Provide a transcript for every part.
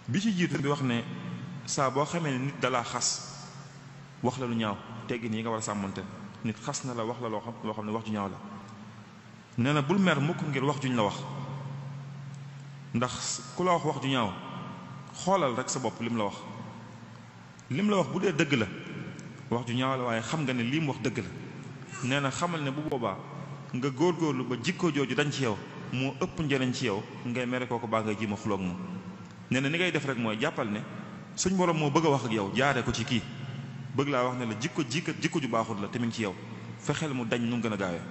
bi ci jiitu bi wax ne saa boo xamee ne nit dalaa xas wax la lu ñaaw teggin yi nga war a sàmmante. nit xas na la wax la loo xam ne wax ju ñaaw la nee na bul mer mukk ngir wax juñ la wax, ndax ku la wax ju ñaaw xoolal rek sa bopp lim la wax bu dee dëgg la wax ju ñaaw la waaye xam nga ne lii mu wax dëgg la nee na xamal ne bu boobaa nga góorgóorlu ba jikko jooju dañ ci yow moo ëpp njëriñ ci yow ngay mere kooku baa ngay jiima xuloog moom. nee na ni ngay def rek mooy jàppal ne suñ borom moo bëgg a wax ak yow jaaree ko ci kii bëgg laa wax ne la jikko ju baaxul la tamit ci yow fexeel mu dañ nu mu gën a gaawee.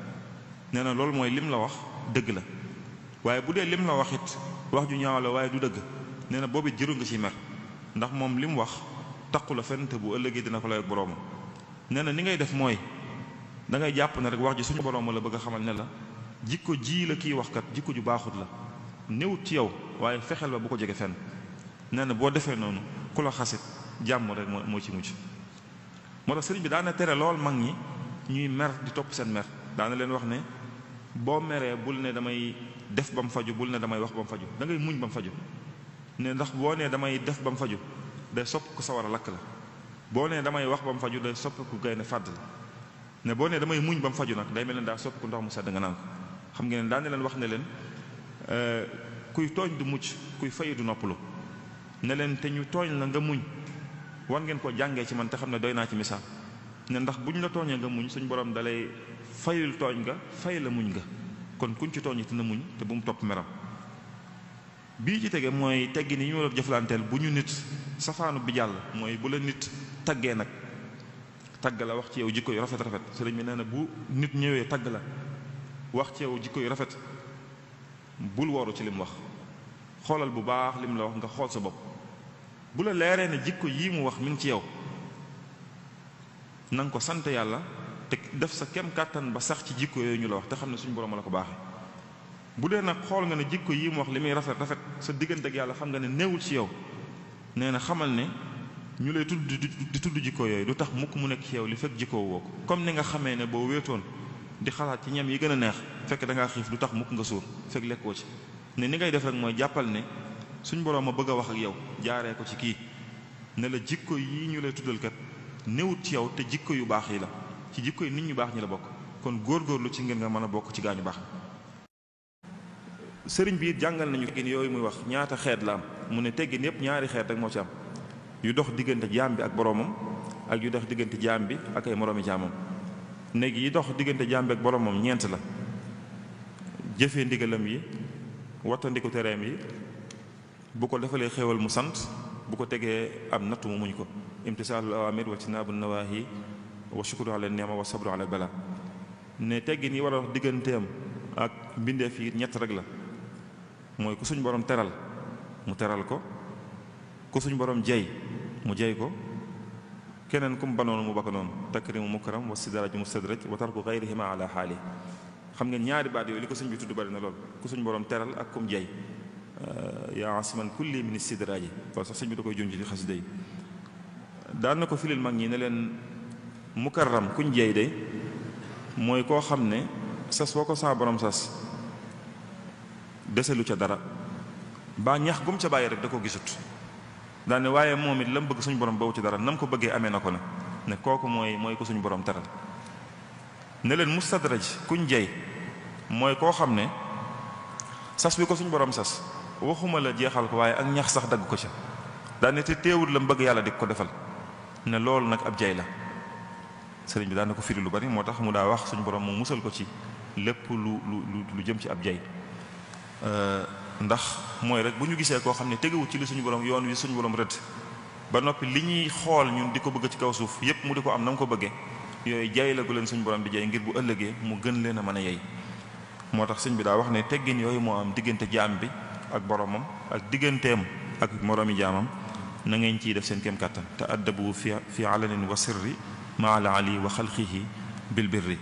nee na loolu mooy lim la wax dëgg la waaye bu dee lim la wax it wax ju ñaaw la waaye du dëgg nee na boobu it jëru nga ci mer ndax moom lim wax taqu la fenn te bu ëllëgee dina ko lay ak boroomam. nee na ni ngay def mooy da ngay jàpp ne rek wax ji suñu boroom la bëgg a xamal ne la jikko ji la kii waxkat jikko ju baaxut la néewut ci yow waaye fexeel ba bu ko jege fenn. nee na boo defee noonu ku la xasit jàmm rek moo ci mujj. moo tax sëriñ bi daana tere lool mag ñi ñuy mer di topp seen mer daana leen wax ne boo meree bul ne damay def ba mu faju bul ne damay wax ba mu faju da ngay muñ ba mu faju ne ndax boo nee damay def ba mu faju day sopp ku sawar a lakk la boo nee damay wax ba mu faju day sopp ku gaynde fàdd la ne boo nee damay muñ ba mu faju nag day mel ne daa sopp ku ndox mu sedd nga naan ko. xam ngeen ne daane leen wax ne leen kuy tooñ du mucc kuy fay du noppalu ne leen te ñu tooñ la nga muñ war ngeen ko jàngee ci man te xam ne doy naa ci misaal ne ndax buñ la tooñee nga muñ suñ borom dalay fayul tooñ nga fay la muñ nga kon kuñ ci tooñ te na muñ te bu mu topp meram. bii ci tege mooy teggi ni ñu war a jëflanteel bu ñu nit safaanu bi jàll mooy bu la nit taggee nag tagg la wax ci yow jikko yu rafet sëriñ bi nee na bu nit ñëwee tagg la wax ci yow jikko yu rafet bul woru ci lim wax xoolal bu baax lim la wax nga xool sa bopp bu la leeree ne jikko yii mu wax mi ngi ci yow na nga ko sant yàlla te def sa kem kàttan ba sax ci jikko yooyu ñu la wax te xam ne suñu borom la ko baaxee. bu dee nag xool nga ne jikko yii mu wax li muy rafet sa diggante ak yàlla xam nga ne néewul ci yow nee na xamal ne ñu lay tudd di tudd jikko yooyu du tax mukk mu nekk ci yow li fekk jikkoo woo ko comme ni nga xamee ne boo wéetoon di xalaat ci ñam yi gën a neex fekk da ngaa xiif du tax mukk nga suur fekk lekkoo ci ne ni ngay def rek mooy jàppal ne suñ borom a bëgg a wax ak yow jaaree ko ci kii ne la jikko yi ñu lay tuddal kat néewut ci yow te jikko yu baax yi la ci jikko yi nit ñu baax ñi la bokk kon góorgóorlu ci ngeen nga mën a bokk ci gaañu baax. sëriñ bi jàngal nañu teggin yooyu muy wax ñaata xeet la am mu ne teggin yépp ñaari xeet rek moo ci am yu dox diggante jaam bi ak boroomam ak yu dox diggante jaam bi ak ay moroomi jaamam. néeg yi dox diggante jaam bi ak boroomam ñeent la jëfee ndigalam yi wattandiku tereem yi bu ko defalee xéewal mu sant bu ko tegee am nattu mu muñ ko imtisaalul awaamir wa tinaabu nawaahi wa shukru ala ni'ma wa sabru ala bala ne teggin yi war a dox digganteem ak mbindeef yi ñett rek la mooy ku suñ borom teral mu teral ko ku suñ borom jey mu jey ko keneen ku mu banoonu mu bakk noonu takrimu mukram wa sidraj mustadraj wa tarku gayrihima ala xaali. xam ngeen ñaari baat yooyu li ko suñ bi tudd bari na lool ku suñ borom teral ak kum jey yaa asiman kulli min istidraji loolu sax suñ bi da koy junj ci xasida yi daan na ko filil mag ñi ne leen mukarram kuñ jey de mooy koo xam ne sas woo ko saa borom sas deselu ca dara ba ñax gum ca bàyyi rek da ko gisut daane waaye moom it la mu bëgg suñu borom bawu ci dara nam ko bëggee amee na ko ne kooku mooy ko suñu borom teral. ne leen mustadraj kuñ jey mooy koo xam ne sas bi ko suñu borom sas waxuma la jeexal ko waaye ak ñax sax dagg ko ca daane te teewul la mu bëgg yàlla di ko defal ne loolu nag ab jey la. sëriñ bi daan na ko firi lu bari moo tax mu daa wax suñu borom mu musal ko ci lépp lu jëm ci ab jey ndax mooy rek bu ñu gisee koo xam ne tegewut ci li suñu borom yoon wi suñu borom rëdd ba noppi li ñuy xool ñun di ko bëgg ci kaw suuf yépp mu di ko am na mu ko bëggee yooyu jey la gu leen suñu borom di jey ngir bu ëllëgee mu gën leen a mën a yey. moo tax sëñ bi daa wax ne teggin yooyu moo am diggante jaam bi ak boromam ak digganteem ak moroomi jaamam na ngeen ciy def seen kéem kàttan te addabu fi alanin wa sirri ma ala ali wa xalqihi bil birri